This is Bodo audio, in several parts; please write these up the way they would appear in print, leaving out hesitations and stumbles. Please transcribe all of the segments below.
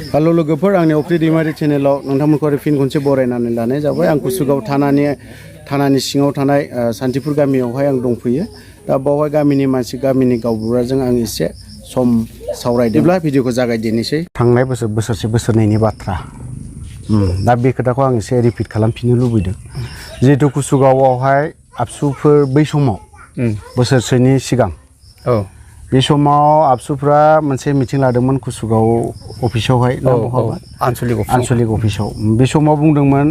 हेलो लोगोफोर आंनि अफ्रि दैमारि चेनेलाव नोंथांमोनखौ आरो फिन खनसे बरायनानै लानाय जाबाय आं कुसुगाव थानानि सिङाव थानाय सान्तिपुर गामियावहाय आं दंफैयो दा बावहाय गामिनि मानसि गामिनि गावबुराजों आं एसे सम सावरायदोंब्ला भिडिअखौ जागायदिनोसै थांनाय बोसोरसे बोसोरनैनि बाथ्रा दा बे खोथाखौ आं एसे रिपिट खालामफिननो लुबैदों जिहेतु कुसुगावआवहाय आबसुफोर बै समाव बोसोरसेनि सिगां बे समाव आबसुफ्रा मोनसे मिटिं लादोंमोन कुसुगाव अफिसावहाय आनसलिक अफिसाव बे समाव बुंदोंमोन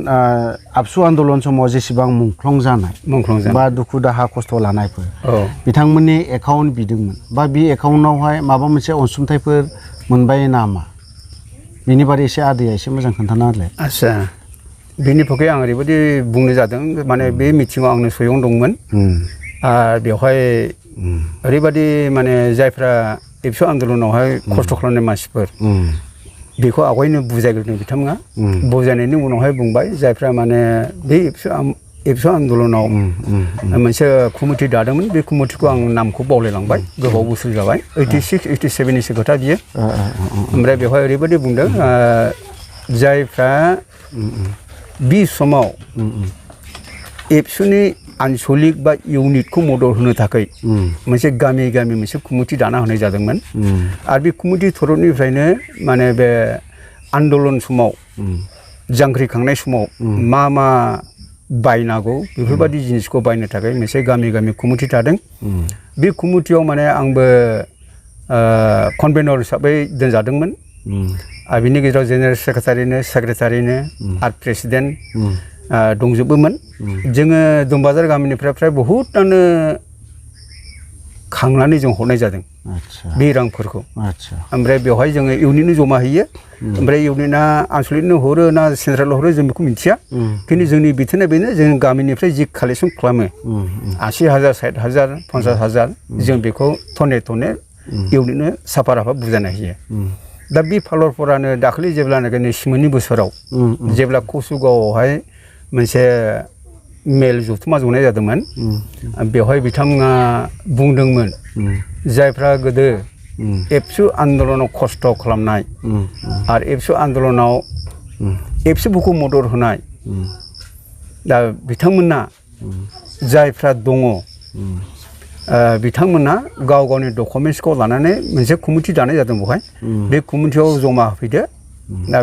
आबसु आन्दलन समाव जेसेबां मुंख्लं जानाय बा दुखु दाहा खस्थ' लानायफोर बिथांमोननि एकाउन्ट बिदोंमोन बा बे एकाउन्टआवहाय माबा मोनसे अनसुंथाइफोर मोनबाय नामा बिनि बारै एसे आदैया एसे मोजां खोन्थाना होलाय आच्छा बेनि बागै आं ओरैबायदि बुंनो जादों माने बे मिटिङाव आंनो सयं दंमोन बेवहाय ओरैबायदि माने जायफ्रा एबसु आन्दलनावहाय खस्थ' खालामनाय मानसिफोर बेखौ आवगायनो बुजायग्रोदों बिथांमोना बुजायनायनि उनावहाय बुंबाय जायफ्रा माने बे एबसु आन्दलनाव मोनसे कमिटि दादोंमोन बे कमिटिखौ आं नामखौ बावलायलांबाय गोबाव बोसोर जाबाय 86 87निसो खोथा बियो ओमफ्राय बेवहाय ओरैबायदि बुंदों जायफ्रा बे समाव एबसुनि आनसलिक बा इउनिटखौ मदद होनो थाखाय मोनसे गामि मोनसे कमिटि दाना होनाय जादोंमोन आरो बे कमिटि थरफनिफ्रायनो माने बे आन्दलन समाव जांख्रिखांनाय समाव मा बायनांगौ बेफोरबायदि जिनिसखौ बायनो थाखाय मोनसे गामि कमिटि दादों बे कमिटियाव माने आंबो कनभेनर हिसाबै दोनजादोंमोन आरो बिनि गेजेराव जेनेरेल सेक्रेटारिनो आरो प्रेसिडेन्ट दंजोबोमोन जोङो दुमबाजार गामिनिफ्राय फ्राय बहुतानो खांनानै जों हरनाय जादों बे रांफोरखौ ओमफ्राय बेवहाय जोङो इउनिटनो जमा होयो ओमफ्राय इउनिटआ आनसलिकनो हरो ना सेन्ट्रेल हरो जों बेखौ मिथिया खिन्थु जोंनि बिथोना बेनो जों गामिनिफ्राय जि कालेक्सन खालामो 80,000 60,000 50,000 जों बेखौ थने इउनिटनो साफा बुजायना होयो दा बे फालरफोरानो दाखालि जेब्लानाखि नैसिमोननि बोसोराव जेब्ला कुसुगावआवहाय मोनसे मेल जथुमा जनाय जादोंमोन बेवहाय बिथांमोना बुंदोंमोन जायफ्रा गोदो एबसु आन्दलनाव खस्थ' खालामनाय आरो एबसु आन्दलनाव एबसुफोरखौ मदद होनाय दा बिथांमोना जायफ्रा दङ बिथांमोना गावनि डकुमेन्टसखौ लानानै मोनसे कमिटि दानाय जादों बेवहाय बे कमिटियाव जमा होफैदो दा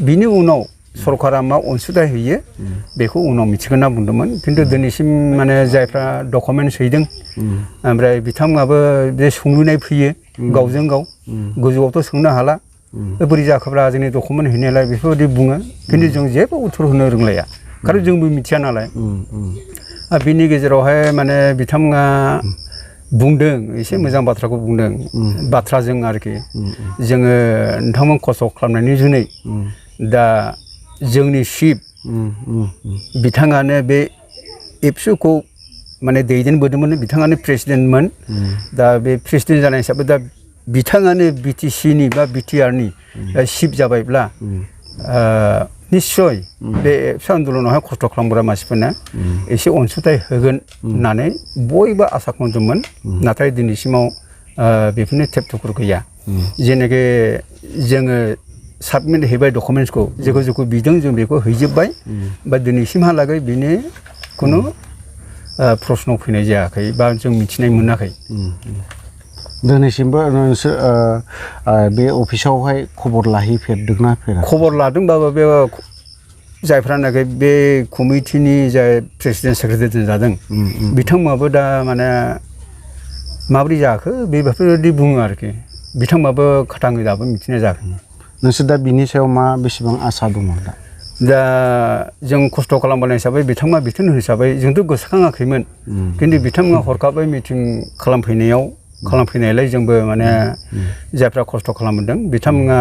बिनि उनाव सरकारा मा अनसुंथाइ होयो बेखौ उनाव मिथिगोन होनना बुंदोंमोन खिन्थु दिनैसिम माने जायफ्रा डकुमेन्टस हैदों ओमफ्राय बिथांमोनाबो बे सोंलुनाय फैयो गावजों गाव गोजौआवथ' सोंनो हाला बोरै जाखोब्रा जोंनि डकुमेन्ट हैनायालाय बेफोरबायदि बुङो खिन्थु जों जेबो उत्तर होनो रोंलाया खारन जोंबो मिथिया नालाय बिनि गेजेरावहाय माने बिथांमोना बुंदों एसे मोजां बाथ्राखौ बुंदों बाथ्राजों आरोखि जोङो नोंथांमोन खस्थ' खालामनायनि जुनै दा जोंनि चिफ बिथाङानो बे एबसुखौ माने दैदेनबोदोंमोन बिथाङानो प्रेसिडेन्टमोन दा बे प्रेसिडेन्ट जानाय हिसाबै दा बिथाङानो BTCनि बा BTRनि चिफ जाबायब्ला निस्सय बे एबसु आन्दलनावहाय खस्थ' खालामग्रा मानसिफोरनो एसे अनसुंथाइ होगोन होननानै बयबो आसा खालामदोंमोन नाथाय दिनैसिमाव बेफोरनि टेप टुकुर गैया जेनाखि जोङो साबमिट हैबाय डकुमेन्टसखौ जेखौ बिदों जों बेखौ हैजोब्बाय बा दिनैसिमहालागै बिनि खुनु प्रश्न फैनाय जायाखै बा जों मिथिनाय मोनाखै दिनैसिमबो नोंसोर बे अफिसावहाय खबर लाहैफेरदोंना फेराखै खबर लादोंबाबो बे जायफ्रानाखि बे कमिटिनि जाय प्रेसिडेन्ट सेक्रेटारि जादों बिथांमोनाबो दा माने माबोरै जाखो बेफोरबायदि बुङो आरोखि बिथांमोनाबो खाथाङै दाबो मिथिनाय जायाखै नोंसोर दा बिनि सायाव बेसेबां आसा दङ दा जों खस्थ' खालामबोनाय हिसाबै बिथांमोना बिथोन हिसाबै जोंथ' गोसोखाङाखैमोन खिन्थु बिथांमोना हरखाबै मिटिं खालामफैनायलाय जोंबो माने जायफ्रा खस्थ' खालामदों बिथांमोना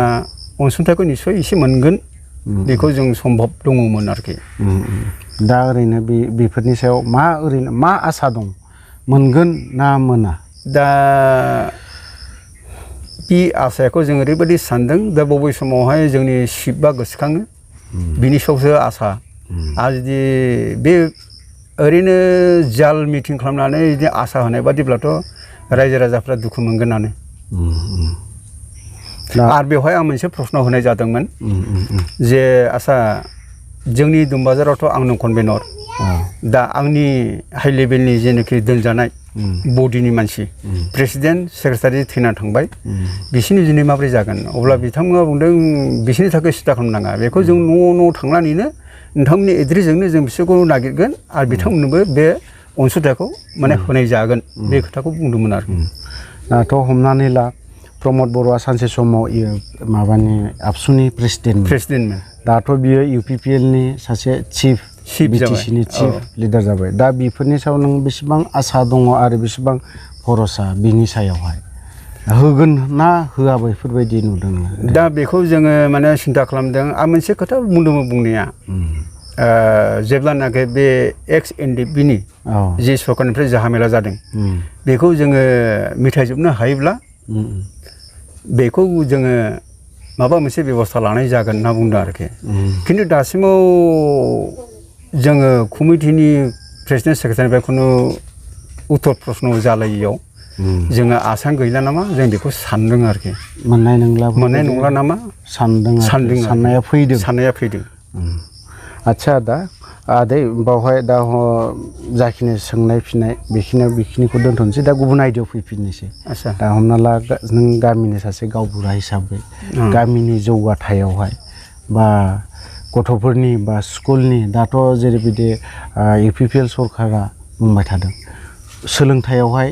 अनसुंथाइखौ निस्सय एसे मोनगोन बेखौ जों सम्भब दङमोन आरोखि दा ओरैनो बेफोरनि सायाव ओरैनो मा आसा दं मोनगोन ना मोना दा बे आसाखौ जों ओरैबायदि सानदों दा बबे समावहाय जोंनि चिफआ गोसोखाङो बिनि सायावसो आसा आरो जुदि बे ओरैनो जाल मिटिं खालामनानै जुदि आसा होनाय बादिब्लाथ' रायजो राजाफ्रा दुखु मोनगोनानो आरो बेवहाय आं मोनसे प्रश्न होनाय जादोंमोन जे आसा जोंनि दुमबाजारावथ' आंनो कनभेनर दा आंनि हाइ लेभेलनि जेनाखि दोनजानाय बडिनि मानसि प्रेसिडेन्ट सेक्रेटारि थैना थांबाय बिसोरनि जुनै माबोरै जागोन अब्ला बिथांमोना बुंदों बिसोरनि थाखाय सिन्था खालामनाङा बेखौ जों न' थांनानैनो नोंथांमोननि एड्रेसजोंनो जों बिसोरखौ नागिरगोन आरो बिथांमोननोबो बे अनसुंथाइखौ माने होनाय जागोन बे खोथाखौ बुंदोंमोन आरो दाथ' हमनानै ला प्रमद बर'आ सानसे समाव माबानि आबसुनि प्रेसिडेन्टमोन दाथ' बियो UPPLनि सासे चिफ BTCनि चिफ लिडार जाबाय दा बेफोरनि सायाव नों बेसेबां आसा दङ आरो बेसेबां भरसा बिनि सायावहाय होगोन ना होआ बेफोरबायदि नुदों दा बेखौ जोङो माने सिन्था खालामदों आं मोनसे खोथा बुंदोंमोन बुंनाया जेब्लानाखि बे एक्स NDPनि जि सरकारनिफ्राय जाहामेला जादों बेखौ जोङो मिथायजोबनो हायोब्ला बेखौ जोङो माबा मोनसे बेबस्था लानाय जागोन होनना बुंदों आरोखि खिन्थु दासिमाव जोङो कमिटिनि प्रेसिडेन्ट सेक्रेटारिनिफ्राय खुनु उत्तर प्रश्न जालायियाव जोङो आसा गैला नामा जों बेखौ सानदों आरोखि मोननाय नंला नामा साननाया फैदों आच्छा दा आदै बावहाय दा जाखिनि सोंनाय फिनाय बेखिनिखौ दोनथ'नोसै दा गुबुन आयदायाव फैफिननोसै आच्छा दा हमना ला नों गामिनि सासे गावबुरा हिसाबै गामिनि जौगाथायावहाय बा गथ'फोरनि बा स्कुलनि दाथ' जेरैबायदि UPPL सरकारा बुंबाय थादों सोलोंथायावहाय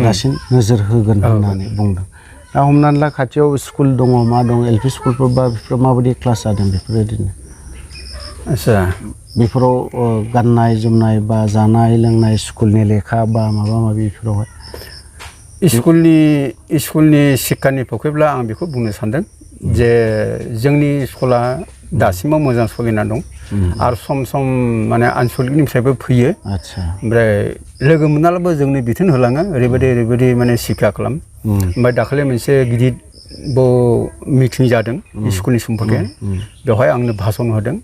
दासिम नोजोर होगोन होननानै बुंदों दा हमनानै ला खाथियाव स्कुल दङ मा दं LP स्कुलफोर बा बेफोराव माबायदि क्लास जादों बेफोरबायदिनो आच्छा बेफोराव गाननाय जोमनाय बा जानाय लोंनाय स्कुलनि लेखा बा माबा माबि बेफोरावहाय स्कुलनि शिक्षानि पक्षेब्ला आं बेखौ बुंनो सानदों जे जोंनि स्कुला दासिमाव मोजां सोलिना दं आरो सम माने आनसलिकनिफ्रायबो फैयो ओमफ्राय लोगो मोनाब्लाबो जोंनो बिथोन होलाङो ओरैबायदि माने शिक्षा खालाम ओमफ्राय दाखालि मोनसे गिदिर मिटिं जादों स्कुलनि सम्पर्के बेवहाय आंनो भाषण होदों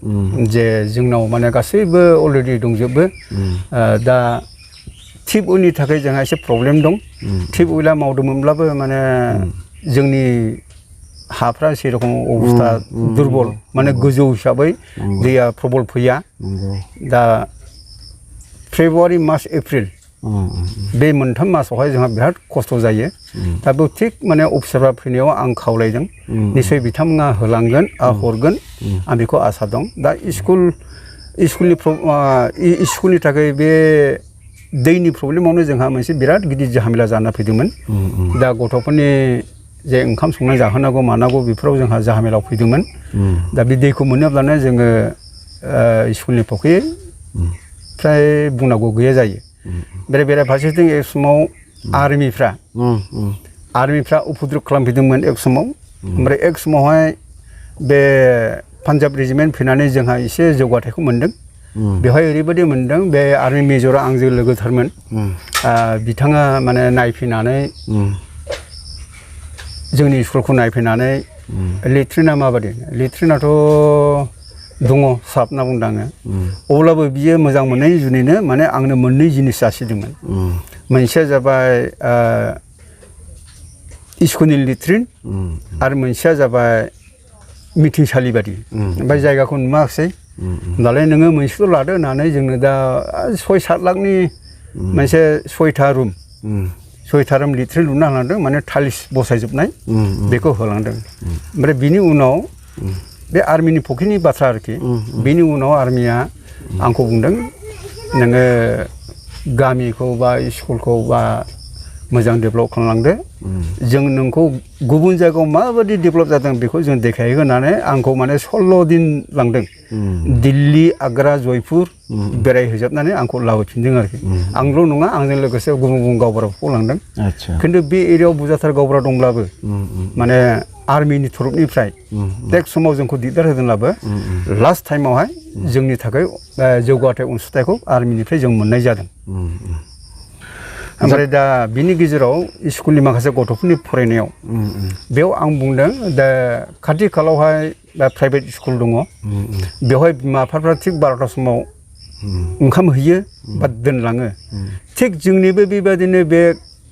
जे जोंनाव माने गासैबो अलरेडि दंजोबो दा टिप उइलनि थाखाय जोंहा एसे प्रब्लेम दं टिप उइला मावदोंमोनब्लाबो माने जोंनि हाफ्रा सेरखम अबस्था दुरबल माने गोजौ हिसाबै दैया प्रबल फैया दा फेब्रुवारि मार्च एप्रिल बे मोनथाम मासावहाय जोंहा बिराद खस्थ' जायो दा बेयाव थिग माने अफिसारफ्रा फैनायाव आं खावलायदों निसय बिथांमोना होलांगोन हरगोन आं बेखौ आसा दं दा स्कुलनि थाखाय बे दैनि प्रब्लेमावनो जोंहा मोनसे बिराद गिदिर जाहामेला जाना फैदोंमोन दा गथ'फोरनि जे ओंखाम संना जाहोनांगौ मानांगौ बेफोराव जोंहा जाहामेलाव फैदोंमोन दा बे दैखौ मोनोब्लानो जोङो स्कुलनि पक्षे फ्राय बुंनांगौ गैया जायो बेराफारसेथिं एक समाव आर्मिफ्रा उपद्रब खालामफैदोंमोन एक समाव ओमफ्राय एक समावहाय बे पान्जाब रेजिमेन्ट फैनानै जोंहा एसे जौगाथायखौ मोन्दों बेवहाय ओरैबायदि मोन्दों बे आर्मि मेजरा आंजों लोगोथारमोन बिथाङा माने नायफैनानै जोंनि स्कुलखौ नायफैनानै लेट्रिना माबादि लेट्रिनाथ' दङ साब होनना बुंदों आङो अब्लाबो बियो मोजां मोननायनि जुनैनो माने आंनो मोननै जिनिस जासिदोंमोन मोनसेया जाबाय स्कुलनि लेट्रिन आरो मोनसेया जाबाय मिटिंसालि बादि ओमफ्राय जायगाखौ नुवाखिसै दालाय नोङो मोनसेल' लादो होननानै जोंनो दा 6-7 लाखनि मोनसे 6था रुम लेट्रिन लुना होलांदों माने टाइल्स बसायजोबनाय बेखौ होलांदों ओमफ्राय बिनि उनाव बे आर्मिनि पक्षनि बाथ्रा आरोखि बेनि उनाव आर्मिया आंखौ बुंदों नोङो गामिखौ बा स्कुलखौ बा मोजां डेभेलप खालामलांदो जों नोंखौ गुबुन जायगायाव माबायदि डेभेलप जादों बेखौ जों देखायहैगोन होननानै आंखौ माने 16 दिन लांदों दिल्ली आग्रा जयपुर बेरायहोजोबनानै आंखौ लाबोफिनदों आरोखि आंल' नङा आंजों लोगोसे गुबुन गावबुराखौ लांदों खिन्थु बे एरियायाव बुरजाथार गावबुरा दंब्लाबो माने आर्मिनि तरफनिफ्राय टेक समाव जोंखौ दिगदार होदोंब्लाबो लास्ट टाइमावहाय जोंनि थाखाय जौगाथाय अनसुंथाइखौ आर्मिनिफ्राय जों मोननाय जादों ओमफ्राय दा बिनि गेजेराव स्कुलनि माखासे गथ'फोरनि फरायनायाव बेयाव आं बुंदों दा खाथि खालायावहाय प्राइभेट स्कुल दङ बेवहाय बिमा बिफाफ्रा थिग 12ता समाव ओंखाम हैयो बा दोनलाङो थिग जोंनिबो बेबायदिनो बे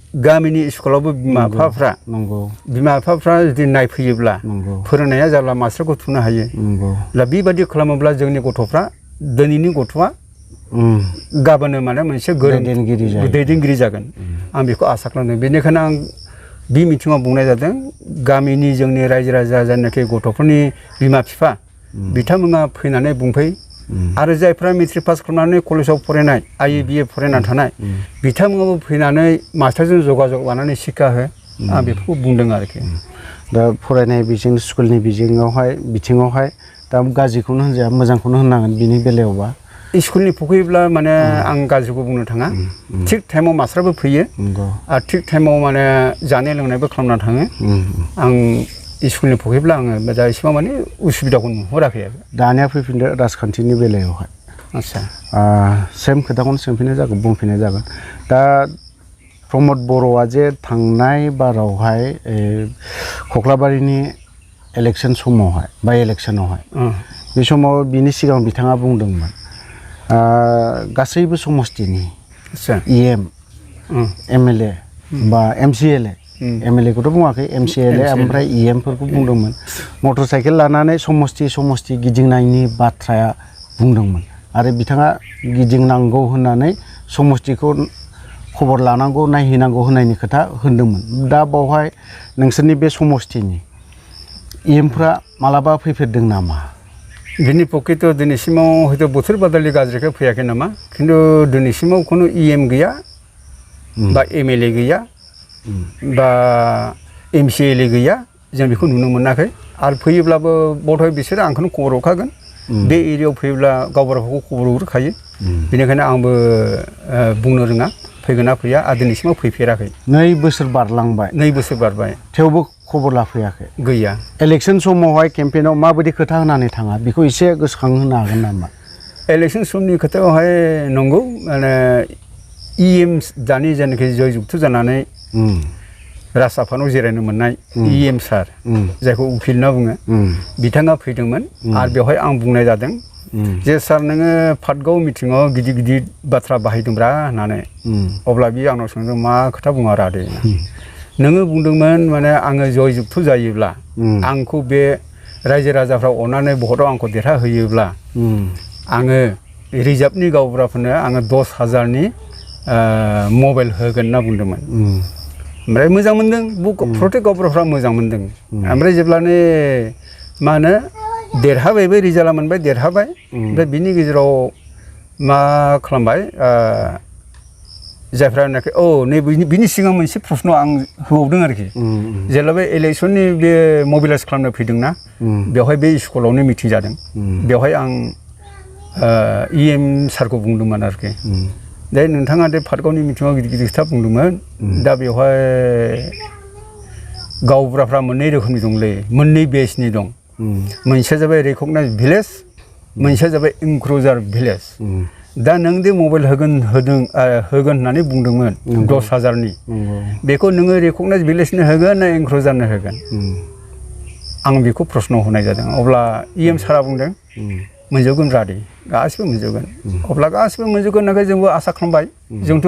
गामिनि स्कुलावबो बिमा बिफाफ्रा नंगौ बिमा बिफाफ्रा जुदि नायफैयोब्ला नंगौ फोरोंनाया जाब्ला मास्टारखौ थुनो हायो नंगौ दा बेबायदि खालामोब्ला जोंनि गथ'फ्रा दिनैनि गथ'आ गाबोनो माने मोनसे गोरों दैदेनगिरि जागोन आं बेखौ आसा खालामदों बेनिखायनो आं बे मिथिङाव बुंनाय जादों गामिनि जोंनि रायजो राजा जायनाखि गथ'फोरनि बिमा बिफा बिथांमोना फैनानै बुंफै आरो जायफ्रा मेट्रिक पास खालामनानै कलेजाव फरायनाय IE BA फरायनानै थानाय बिथांमोनाबो फैनानै मास्टारजों जगाजग लानानै शिक्षा हो आं बेफोरखौ बुंदों आरोखि दा फरायनाय बिजों स्कुलनि बिथिङावहाय दा गाज्रिखौनो होनजाया मोजांखौनो होननांगोन बिनि बेलायावबा स्कुलनि फैयोब्ला माने आं गाज्रिखौ बुंनो थाङा थिग टाइमाव मास्टारबो फैयो आरो थिग टाइमाव माने जानाय लोंनायबो खालामना थाङो आं स्कुलनि फैयोब्ला आङो दा एसेबां माने उसुबिदाखौ नुहराखै आरो दानिया फैफिनदो राजखान्थिनि बेलायावहाय आदसा सेम खोथाखौनो बुंफिननाय जागोन दा प्रमद बर'आ जे थांनाय बारावहाय कख्लाबारिनि इलेक्सन समावहाय बाय इलेक्सनावहाय बे समाव बिनि सिगां बिथाङा बुंदोंमोन गासैबो समस्तिनि EM MLA बा MCLA MLA खौथ' बुङाखै MCLA ओमफ्राय EM फोरखौ बुंदोंमोन मटर साइकेल लानानै समस्ति गिदिंनायनि बाथ्राया बुंदोंमोन आरो बिथाङा गिदिंनांगौ होननानै समस्तिखौ खबर लानांगौ नायहैनांगौ होननायनि खोथा होनदोंमोन दा बावहाय नोंसोरनि बे समस्तिनि EMफ्रा मालाबा फैफेरदों नामा बिनि पकेट दिनैसिमाव हयथ' बोथोर बादालि गाज्रिखौ फैयाखै नामा खिन्थु दिनैसिमाव खुनु EM गैया बा MLA गैया बा MCLA गैया जों बेखौ नुनो मोनाखै आरो फैयोब्लाबो बधय बिसोरो आंखौनो खबर हरखागोन बे एरियायाव फैयोब्ला गावबुराखौ खबर हरखायो बेनिखायनो आंबो बुंनो रोङा फैगोन ना फैया आरो दिनैसिमाव फैफेराखै 2 बोसोर बारलांबाय 2 बोसोर बारबाय थेवबो खबर लाफैयाखै गैया इलेक्सन समावहाय केम्पेइनाव माबायदि खोथा होनानै थाङा बेखौ एसे गोसोखांहोनो हागोन नामा इलेक्सन समनि खोथायावहाय नंगौ माने EM दानि जेनाखि जयजुक्त जानानै राजआफादाव जिरायनो मोननाय EM सार जायखौ उकिल होनना बुङो बिथाङा फैदोंमोन आरो बेवहाय आं बुंनाय जादों जे सार नोङो पाटगाव मिटिङाव गिदिर बाथ्रा बाहायदोंब्रा होननानै अब्ला बियो आंनाव सोंदों मा खोथा बुङा रादे नोङो बुंदोंमोन माने आङो जयजुक्त जायोब्ला आंखौ बे रायजो राजाफ्रा अननानै भटआव आंखौ देरहाहोयोब्ला आङो रिजार्भनि गावबुराफोरनो आङो 10,000नि मबाइल होगोन होनना बुंदोंमोन ओमफ्राय मोजां मोनदों प्रटेक गावबुराफ्रा मोजां मोनदों ओमफ्राय जेब्लानो मा होनो देरहाबायबो रिजाल्टआ मोनबाय देरहाबाय ओमफ्राय बिनि गेजेराव मा खालामबाय जायफ्रानाखि नै बिनि सिगां मोनसे प्रश्न आं होबावदों आरोखि जेब्ला बे इलेक्सननि बे मबिलाइज खालामनो फैदोंना बेवहाय बे स्कुलावनो मिटिं जादों बेवहाय आं EM सारखौ बुंदोंमोन आरोखि दे नोंथाङा दे पाटगावनि मिटिङाव गिदिर खोथा बुंदोंमोन दा बेवहाय गावबुराफ्रा 2 रोखोमनि दंलै 2 बेचनि दं मोनसेया जाबाय रिकगनाइज भिलेज मोनसेया जाबाय इनक्लुजार भिलेज दा नों दे मबाइल होगोन होननानै बुंदोंमोन 10,000नि बेखौ नोङो रिकगनाइज भिलेजनो होगोन ना इनक्लुजारनो होगोन आं बेखौ प्रश्न होनाय जादों अब्ला EM सारा बुंदों मोनजोबगोन रादे गासिबो मोनजोबगोन अब्ला गासिबो मोनजोबगोन होननानै जोंबो आसा खालामबाय जोंथ'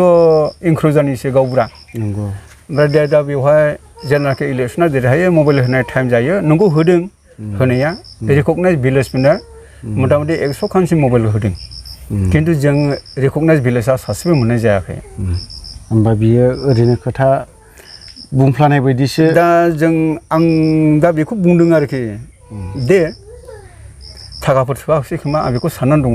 इनक्लुजारनिसो गावबुरा ओमफ्राय दा बेवहाय जेनाखि इलेक्सना देरहायो मबाइल होनाय टाइम जायो नंगौ होदों होनाया रिकगनाइज भिलेजफोरनो मथा मथि 100 खानसिम मबाइल होदों खिन्थु जों रिकगनाइज भिलेजआ सासेबो मोननाय जायाखै होमबा बियो ओरैनो खोथा बुंफ्लानाय बायदिसो दा आं दा बेखौ बुंदों आरोखि दे थाखाफोर थोआखैसै खोमा आं बेखौ साननानै दङ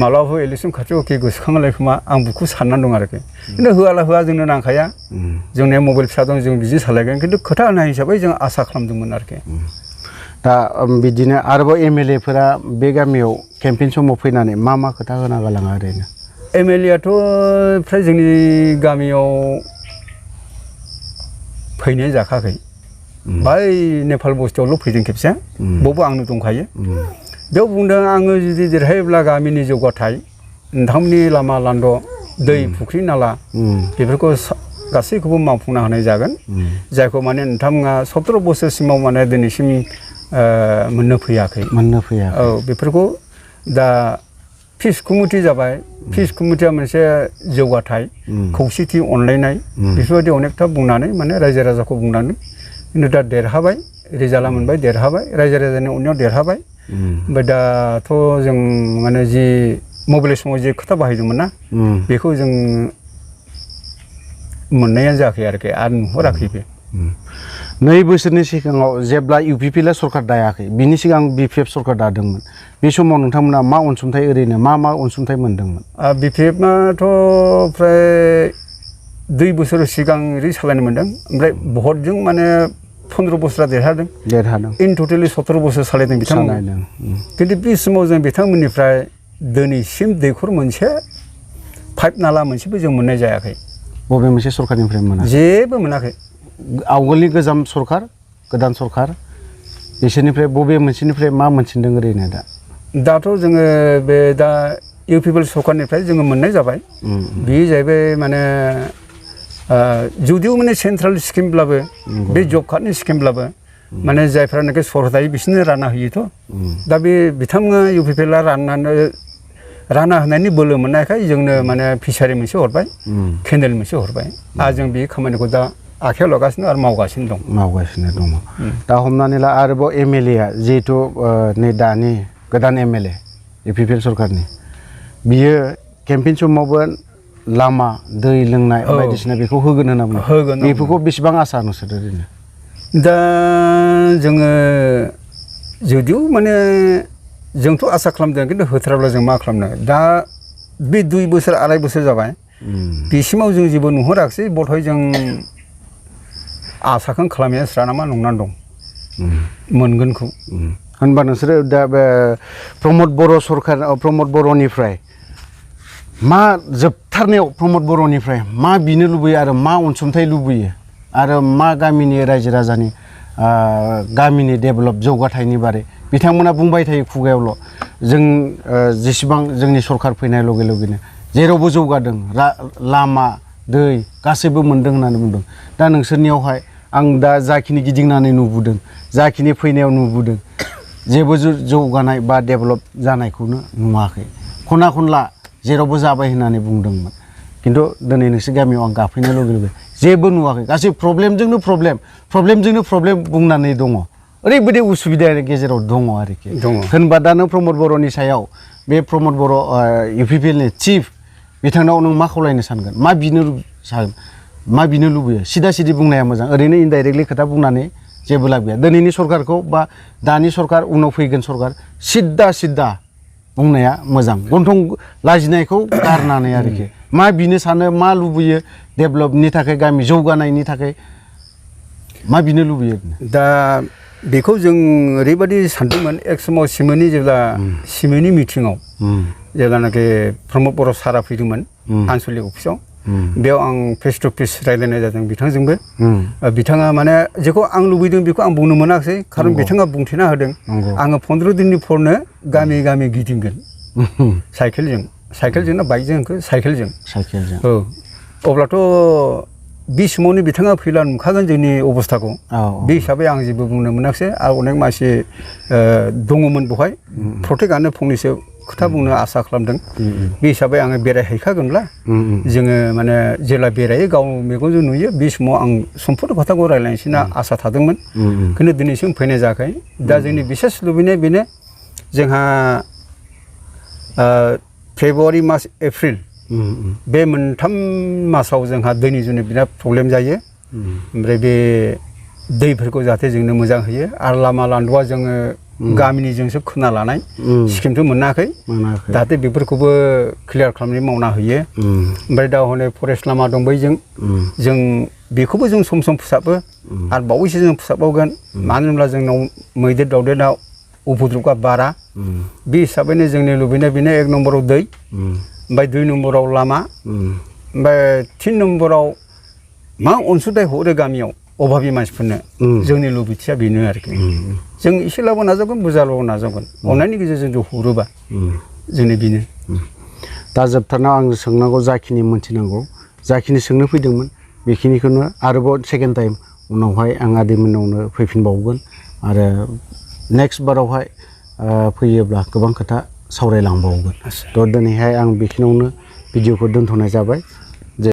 माब्लाबाफोर इलेक्सन खाथियाव गोसोखांलाय खोमा आं बेखौ साननानै दं आरोखि खिन्थु होआ जोंनो नांखाया जोंनिया मबाइल फिसा दं जों बिदिनो सालायगोन खिन्थु खोथा होनाय हिसाबै जों आसा खालामदोंमोन आरोखि दा बिदिनो आरोबाव MLAफोरा बे गामियाव केम्पेइन समाव फैनानै मा खोथा होना गालाङा ओरैनो MLAआथ' फ्राय जोंनि गामियाव फैनाय जाखायाखै बै नेपाल बस्तियावल' फैदों खेबसे बावबो आंनो दंखायो बेयाव बुंदों आङो जुदि देरहायोब्ला गामिनि जौगाथाय नोंथांमोननि लामा लान्द' दै फुख्रि नाला बेफोरखौ गासैखौबो मावफुंना होनाय जागोन जायखौ माने नोंथांमोना 17 बोसोरसिमाव माने दिनैसिम मोननो फैयाखै औ बेफोरखौ दा पिस कमिटि जाबाय पिस कमिटिया मोनसे जौगाथाय खौसेथि अनलायनाय बेफोरबायदि अनेकथा बुंनानै माने रायजो राजाखौ बुंनानै खिन्थु दा देरहाबाय रिजाल्टआ मोनबाय देरहाबाय रायजो राजानि अननायाव देरहाबाय ओमफ्राय दाथ' जों माने जि मोबिलाइजेसनाव जे खोथा बाहायदोंमोन ना बेखौ जों मोननायानो जायाखै आरोखि आरो नुहराखैबो 2 बोसोरनि सिगाङाव जेब्ला UPPL सरकार दायाखै बिनि सिगां BPF सरकार दादोंमोन बे समाव नोंथांमोना मा अनसुंथाइ ओरैनो मा अनसुंथाइ मोनदोंमोन BPFआथ' फ्राय 2 बोसोर सिगां ओरै सालायनो मोनदों ओमफ्राय भटजों माने 15 बोसोरा देरहादों इन टटेलि 17 बोसोर सालायदों बिथांमोना खिन्थु बे समाव जों बिथांमोननिफ्राय दिनैसिम दैखर मोनसे पाइप नाला मोनसेबो जों मोननाय जायाखै बबे मोनसे सरकारनिफ्राय मोनाखै जेबो मोनाखै आवगोलनि गोजाम सरकार गोदान सरकार बिसोरनिफ्राय बबे मोनसेनिफ्राय मा मोनसिनदों ओरैनो दाथ' जोङो बे दा UPPL सरकारनिफ्राय जोङो मोननाय जाबाय बे जाहैबाय माने जुदिও माने सेन्ट्रेल स्किमब्लाबो बे जब कार्डनि स्किमब्लाबो माने जायफ्रानाखि सरदायो बिसोरनो रानना होयोथ' दा बे बिथांमोना UPPLआ रानना होनायनि बोलो मोननायखाय जोंनो माने फिसारि मोनसे हरबाय केनेल मोनसे हरबाय आरो जों बे खामानिखौ दा आखायाव लागासिनो आरो मावगासिनो दं दा हमनानै ला आरोबाव MLA जिहेतु नै दानि गोदान MLA UPPL सरकारनि बियो केम्पेइन समावबो लामा दै लोंनाय बायदिसिना बेखौ होगोन होनना बुङो बेफोरखौ बेसेबां आसा नोंसोर ओरैनो दा जोङो जुदिও माने जोंथ' आसा खालामदों खिन्थु होथाराब्ला जों मा खालामनो दा बे 2 बोसोर 2.5 बोसोर जाबाय बिसिमाव जों जेबो नुहुराखिसै बधय जों आसाखौनो खालामनाया स्रानामा नंनानै दं मोनगोनखौ होनबा नोंसोरो दा बे प्रमद बर'निफ्राय मा जोबथारनायाव प्रमद बर'निफ्राय मा बिनो लुबैयो आरो मा अनसुंथाइ लुबैयो आरो मा गामिनि रायजो राजानि गामिनि डेभेलप जौगाथायनि बारै बिथांमोना बुंबाय थायो खुगायावल' जों जेसेबां जोंनि सरकार फैनाय लगे लगेनो जेरावबो जौगादों लामा दै गासैबो मोनदों होननानै बुंदों दा नोंसोरनियावहाय आं दा जाखिनि गिदिंनानै नुबोदों जाखिनि फैनायाव नुबोदों जेबो जौगानाय बा डेभेलप जानायखौनो नुवाखै खना खनला जेरावबो जाबाय होननानै बुंदोंमोन खिन्थु दिनै नोंसोर गामियाव आं गाफैनाय लगे लगे जेबो नुवाखै गासै प्रब्लेमजोंनो प्रब्लेम बुंनानै दङ ओरैबायदि उसुबिदानि गेजेराव दङ आरोखि होनबा दा नों प्रमद बर'नि सायाव बे प्रमद बर' UPPLनि चिफ बिथांनाव नों मा खावलायनो सानगोन मा बिनो लुबैयो सिदा सिदि बुंनाया मोजां ओरैनो इनडाइरेक्टलि खोथा बुंनानै जेबो लाब गैया दिनैनि सरकारखौ बा दानि सरकार उनाव फैगोन सरकार सिदा बुंनाया मोजां गन्थं लाजिनायखौ गारनानै आरोखि मा बिनो सानो मा लुबैयो डेभेलपनि थाखाय गामि जौगानायनि थाखाय मा बिनो लुबैयो दा बेखौ जों ओरैबायदि सानदोंमोन एक समाव सिमोनि मिटिङाव जेब्लानाखि प्रमद बर' सारा फैदोंमोन आनसलिक अफिसाव बेयाव आं फेस टु फेस रायज्लायनाय जादों बिथांजोंबो बिथाङा माने जेखौ आं लुबैदों बेखौ आं बुंनो मोनाखिसै खारन बिथाङा बुंथेना होदों आङो 15 दिननि फरनो गामि गिदिंगोन साइकेलजों ना बाइकजों साइकेलजों औ अब्लाथ' बे समावनो बिथाङा फैला नुखागोन जोंनि अबस्थाखौ बे हिसाबै आं जेबो बुंनो मोनाखिसै आरो अनेक मानसि दङमोन बेवहाय प्रत्येकआनो फंनैसो खोथा बुंनो आसा खालामदों बे हिसाबै आङो बेरायहैखागोनब्ला जोङो माने जेब्ला बेरायो गाव मेगनजों नुयो बे समाव आं सम्पुर्ण खोथाखौ रायज्लायनोसै ना आसा थादोंमोन खिन्थु दिनैसिम फैनाय जायाखै दा जोंनि बिसेस लुबैनाय बेनो जोंहा फेब्रुवारि मार्च एप्रिल बे मोनथाम मासाव जोंहा दैनि जुनै बिराद प्रब्लेम जायो ओमफ्राय बे दैफोरखौ जाहाथे जोंनो मोजां होयो आरो लामा लान्द'आ जोङो गामिनिजोंसो खोना लानाय स्किमथ' मोनाखै जाहाथे बेफोरखौबो क्लियार खालामनानै मावना होयो ओमफ्राय दा हनै फरेस्ट लामा दं बैजों जों बेखौबो जों सम फोसाबो आरो बावैसो जों फोसाबबावगोन मानो होनब्ला जोंनाव मैदेर दावदेरा उपद्रबआ बारा बे हिसाबैनो जोंनि लुबैनाय बेनो 1 नम्बराव दै ओमफ्राय 2 नम्बराव लामा ओमफ्राय 3 नम्बराव मा अनसुंथाइ हरो गामियाव अभाबि मानसिफोरनो जोंनि लुबैथिया बेनो आरोखि जों एसेब्लाबो नाजावगोन बुरजाब्लाबो नाजावगोन अननायनि गेजेरजों जों हरोबा जोंनि बेनो दा जोबथारनायाव आं सोंनांगौ जाखिनि मोनथिनांगौ जाखिनि सोंनो फैदोंमोन बेखिनिखौनो आरोबाव सेकेन्ड टाइम उनावहाय आं आदैमोननावनो फैफिनबावगोन आरो नेक्स्ट बारावहाय फैयोब्ला गोबां खोथा सावरायलांबावगोन थ' दिनैहाय आं बेखिनियावनो भिडिअखौ दोनथ'नाय जाबाय